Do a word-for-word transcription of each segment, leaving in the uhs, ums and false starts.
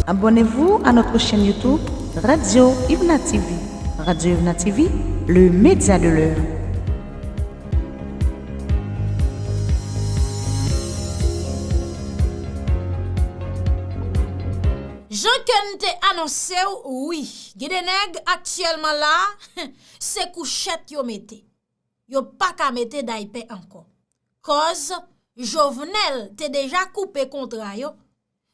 Abonnez-vous à notre chaîne YouTube Radio Ivna T V. Radio Ivna T V, le média de l'heure. Jan ke n te anonse w, wi, gen de nèg aktyèlman la, se kouchèt yo mete. Yo pa ka mete daypè ankò. Kòz, Jovenel te deja koupe kontra yo.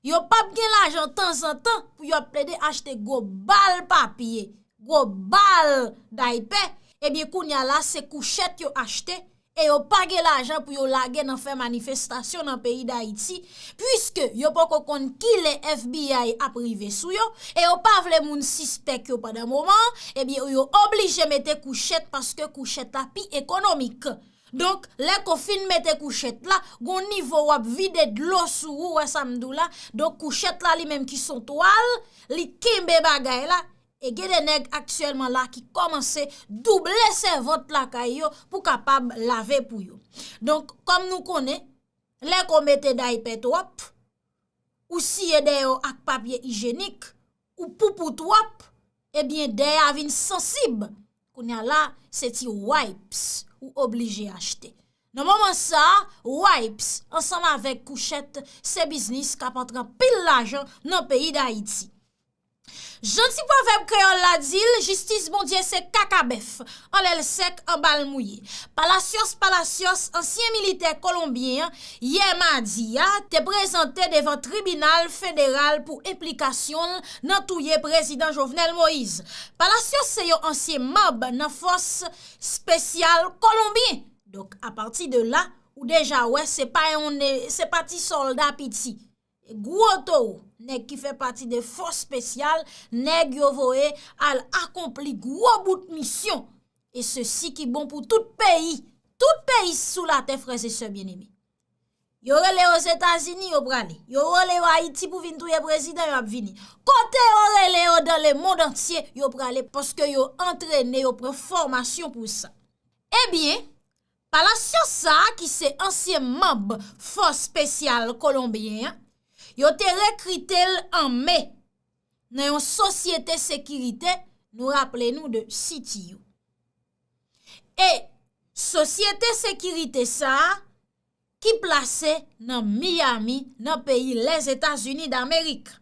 Yo p ap gen lajan tanzantan pou yo ap plede achte gwo bal papye, gwo bal daypè. Ebyen, kounye a la, se kouchèt yo achte e yo pa gen lajan pou yo lage nan fè manifestasyon nan peyi Dayiti, piske yo poko konn kilè F B I ap rive sou yo, e yo pa vle moun sispèk yo pandan moman an, ebyen, yo oblije mete kouchèt paske kouchèt la pi ekonomik. Donk, lè ke w fin mete kouchèt la, gon nivo w ap vide dlo sou ou, wè sa m di w la. Donk, kouchèt la li menm ki s on twal, li kenbe bagay la. E gen de nèg aktyèlman la ki kòmanse double sèvant lakay yo pou kapab lave pou yo. Donk, kòm nou konnen, lè ke w mete daypè twòp, ou siye dèyè w ak papye ijenik, ou poupou twòp, ebyen dèyè a vin sansib. Kounye a la, se ti wipes ou oblije achte. Nan moman sa a, wipes ansanm avèk kouchèt se biznis k ap antre anpil lajan nan peyi Dayiti. Jan ti pwovèb kreyòl la di l, jistis Bondye se kaka bèf, anlè l sèk, anba l mouye. Palacios Palacios, ansyen militè kolonbyen an, yè madi a, te prezante devan tribinal federal pou enplikasyon l nan touye prezidan Jovenel Moïse. Palacios se yon ansyen manm nan fòs espesyal kolonbyen. Donk, apati de la, ou deja wè se pa yon ne, se pa ti sòlda piti. Gwo towo, nèg ki fè pati de fòs espesyal, nèg yo voye al akonpli gwo bout misyon. E sesi ki bon pou tout peyi, tout peyi sou latè, frè e sè byeneme. Yo rele yo Ozetazini, yo prale. Yo rele yo Ayiti pou vin touye prezidan, yo ap vini. Kote yo rele yo dans le monde entier, yo prale, paske yo antrene, yo pran fòmasyon pou sa. Ebyen, Palacios sa a, ki se ansyen manm fòs espesyal kolonbyen an, yo te rekrite l an me nan yon sosyete sekirite, nou raple nou de C T U. E sosyete sekirite sa a, ki plase nan Miami, nan peyi Lèzetazini Damerik.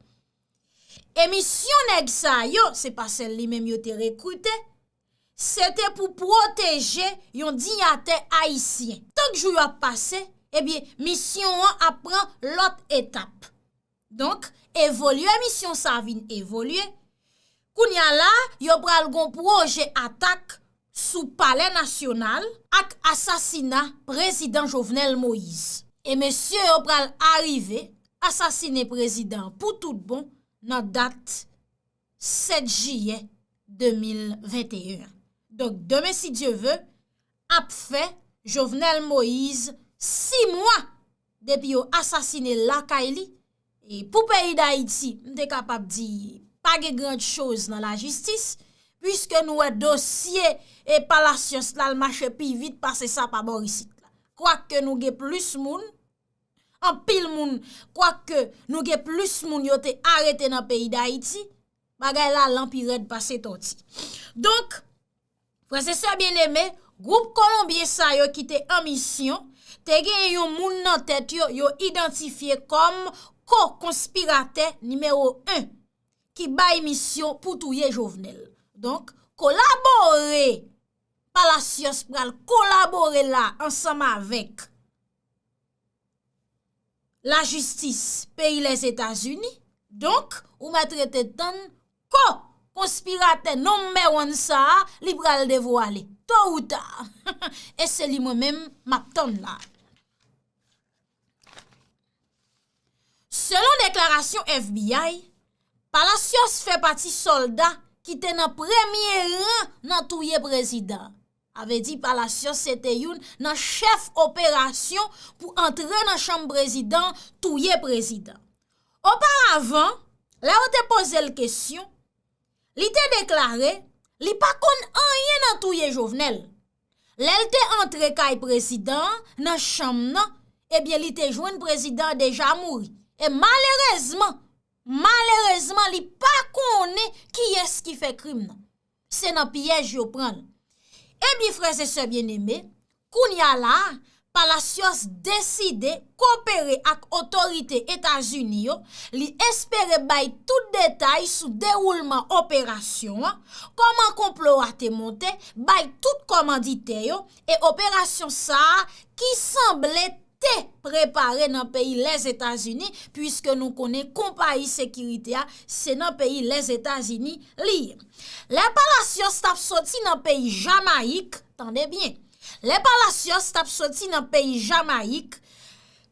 E misyon nèg sa yo, se pa sèl li menm yo te rekrite, se te pou pwoteje yon diyatè ayisyen. Tank jou yo ap pase, ebyen, misyon an ap pran lòt etap. Donk, evolye misyon sa vin evolye. Kounye a la, yo pral gon pwojè atak sou Palè Nasyonal ak asasina prezidan Jovenel Moïse. E mesye yo pral arive asasine prezidan an pou tout bon nan dat sèt jiyè de mil venteyen an. Donk, demen, si Dye ve, ap fè Jovenel Moïse sis mwa depi yo asasine l lakay li. E pou peyi Dayiti, m te kapab di pa gen gran choz nan lajistis, piske nou wè dosye e Palacios la, l mache pi vit pase sa pa bò isit la. Kwake nou gen plis moun, anpil moun, kwake nou gen plis moun yo te arete nan peyi Dayiti, bagay la lan pi rèd pase tòti. Donk, frè e sè byeneme, gwoup kolonbyen sa yo ki te an misyon, te gen yon moun nan tèt yo, yo idantifye kòm ko-konspiratè nimewo en, ki bay misyon pou touye Jovenel. Donk, kolabore, Palacios pral kolabore la ansanm avèk lajistis peyi Lèzetazini. Donk, ou mèt rete tann ko-konspiratè number one sa a, li pral devwale, to ou ta. E se li mwen menm m ap tann la. Selon deklarasyon F B I, Palacios fè pati sòlda ki te nan premye ran nan touye prezidan an. Sa vle di Palacios se te youn nan chèf operasyon pou antre nan chanm prezidan, touye prezidan. Oparavan, lè yo te poze l kesyon, li te deklare li pa konn anyen nan touye Jovenel. Lè l te antre kay prezidan an, nan chanm nan, ebyen, li te jwenn prezidan an deja mouri. E malerezman, Malerezman, li pa konnen kiyès ki fè krim nan. Se nan pyèj yo pran l. Ebyen, frè e sè byeneme, kounye a la a, Palacios deside kopere ak otorite Etazini yo, li espere bay tout detay sou dewoulman operasyon an, kòman konplo a te monte, bay tout kòmanditè yo, e operasyon sa a ki sanble te prepare nan peyi Lèzetazini, piske nou konnen konpayi sekirite a se nan peyi Lèzetazini li ye. Lè Palacios t ap soti nan peyi Jamayik, tande byen, lè Palacios t ap soti nan peyi Jamayik,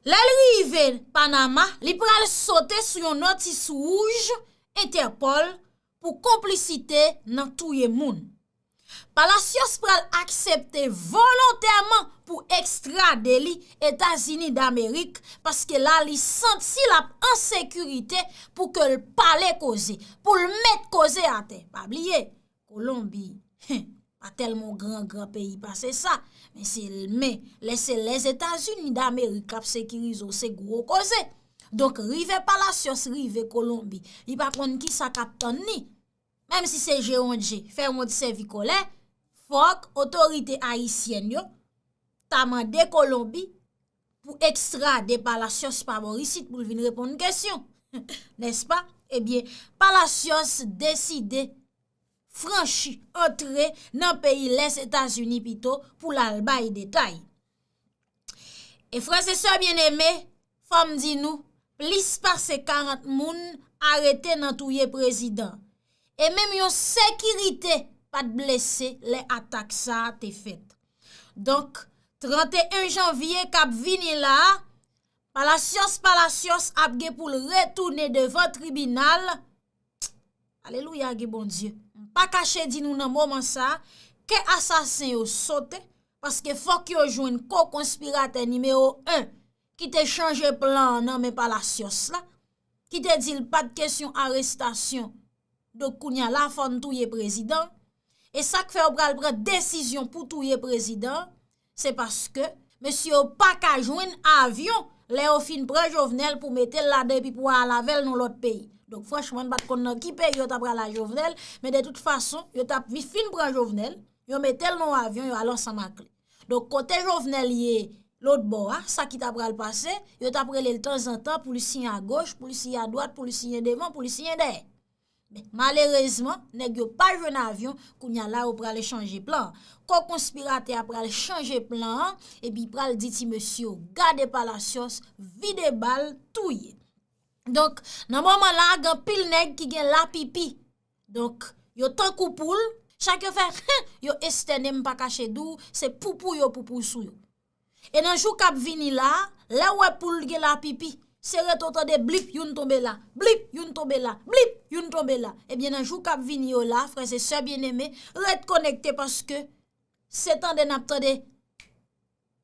lè l rive Panama, li pral sote sou yon notis wouj Entèpòl pou konplisite nan touye moun. Palacios pral aksepte volontèman pou ekstrade li Etazini Damerik, paske la li santi l ap an sekirite pou ke l pale koze, pou l met koze atè. Pa bliye, Kolonbi pa tèlman yon gran, gran peyi pase sa, men se, men lè se Lèzetazini Damerik k ap sekirize w, se gwo koze. Donk, rive Palacios rive Kolonbi, li pa konn kisa k ap tann li. Menm si se je yon je, fè wont sèvi kòlè, fòk otorite ayisyèn yo ta mande Kolonbi pou ekstrade Palacios pa bò isit pou l vin reponn kesyon. Nèspa? Ebyen, Palacios deside franchi, antre nan peyi Lèzetazini pito pou l al bay detay. E frè e sè byeneme, fò m di nou, plis pase karant moun arete nan touye prezidan. E menm yon sekirite pa t blese lè atak sa a te fèt. Donk, trannteyen janvye k ap vini la a, Palacios Palacios ap gen pou l retounen devan tribinal. Alelouya, gen Bondye. M pa kache di nou nan moman sa a, kè asasen yo sote, paske fòk yo jwenn ko-konspiratè nimewo en ki te chanje plan an nan men Palacios la, ki te di l pa t kesyon arestasyon. Donk, kounye a la, fò n touye prezidan. E sa k fè yo pral pran desizyon pou touye prezidan, se paske mesye yo pa ka jwenn avyon lè yo fin pran Jovenel pou mete l ladan epi pou al avè l nan lòt peyi. Donk, franchman, m pa t konn nan ki peyi yo ta pral ak Jovenel, men de tout fason, yo t ap vi-, fin pran Jovenel, yo mete l nan yon avyon, yo al ansanm ak li. Donk, kote Jovenel ye lòt bò a, sa ki ta pral pase, yo t ap rele l tanzantan pou l siyen agoch, pou l siyen adwat, pou l siyen devan, pou l siyen dèyè. Men, malerezman, nèg yo pa jwenn avyon, kounye a la yo pral chanje plan. Ko-konspiratè a pral chanje plan an, epi pral di ti mesye yo, gade Palacios, vide bal, touye. Donk, nan moman la, gen anpil nèg ki gen lapipi. Donk, yo tankou poul, chak yo fè, yo estène, m pa kache di w, se poupou yo poupou sou yo. E nan jou k ap vini la, lè w wè poul gen lapipi, se rete w tande blip, youn tonbe la, blip, youn tonbe la, blip, youn tonbe la. Ebyen, nan jou k ap vini yo la, frè e sè byeneme, ret konekte paske se tande n ap tande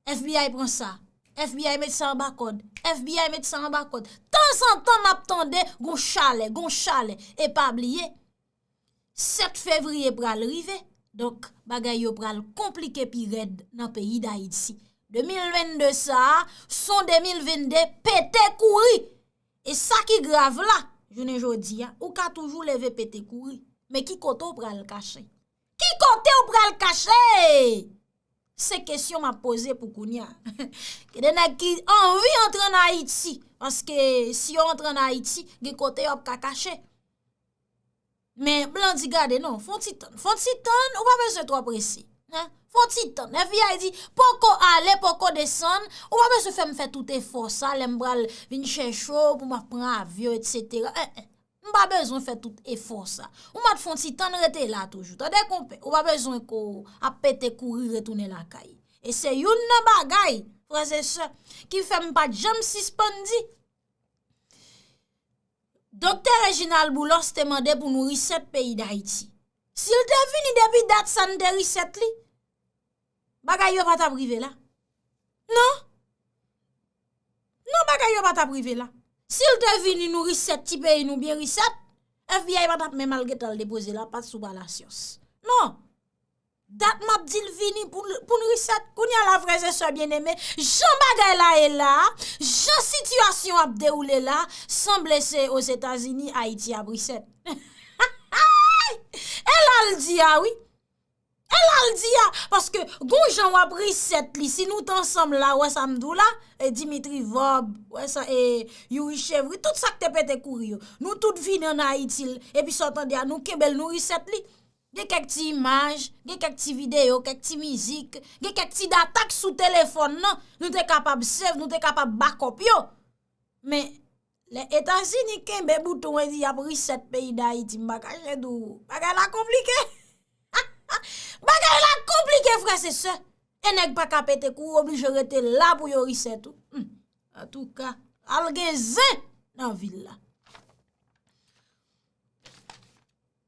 F B I pran sa, F B I met sa anba kòd, F B I met sa anba kòd. Tanzantan n ap tande gon chalè, gon chalè. E pa bliye, sèt fevriye pral rive, donk bagay yo pral konplike pi rèd nan peyi Dayiti. De mil vennde sa a, s on de mil vennde pete kouri. E sa ki grav la, jounen jodi a, ou ka toujou leve pete kouri. Men ki kote w pral kache? Ki kote w pral kache? Se kesyon m ap poze pou kounye a. Gen de nèg ki anvi antre ann Ayiti, paske si yo antre ann Ayiti, gen kote yo ap ka kache. Men blan di gade non, fè on ti tann, fè on ti tann, ou pa bezwen twò prese. Hein? Fè on ti tann. F B I di, poko ale, poko desann, ou pa bezwen fè m fè tout efò sa, lè m pral vin chèche w, pou m ap pran avyon, etsetera. Eh, eh. M pa bezwen fè tout efò sa. Ou mèt fè on ti tann, rete la toujou. Tande, konpè, ou pa bezwen ko ap pete kouri retounen lakay. E se youn nan bagay, frè e sè, ki fè m pa t janm sispann di. Doktè Reginald Boulos te mande pou nou reset peyi Dayiti. Si l te vini depi dat sa n te reset li, bagay yo pa t ap rive la. Non. Non, bagay yo pa t ap rive la. Si l te vini nou reset ti peyi nou byen reset, F B I pa t ap menm al gentan al depoze lapat sou Palacios. Non. Dat m ap di l vini pou, pou n reset. Kounye a la, frè e sè byeneme, jan bagay la ye la, jan sitiyasyon ap dewoule la, sanble se Ozetazini Ayiti ap reset. E la l di a wi. E la l di a, paske gon jan w ap reset li, si nou t ansanm la, wè sa m di w la, e Dimitri Vorbe, wè sa, e Youri Chevry, tout sa k te pete kouri yo. Nou tout vini ann Ayiti, epi sa w tande a, nou kenbe l, nou reset li. Gen kèk ti imaj, gen kèk ti videyo, kèk ti mizik, gen kèk ti data k sou telefòn nan, nou te kapab save, nou te kapab backup yo. Men, lè Etazini kenbe bouton e di y ap reset peyi Dayiti, m pa kache di w, bagay la konplike. Bagay la konplike, frè e sè. E nèg pa ka pete kou, oblije rete la pou yo reset ou. Hmm. Antouka, al gen zen nan vil la.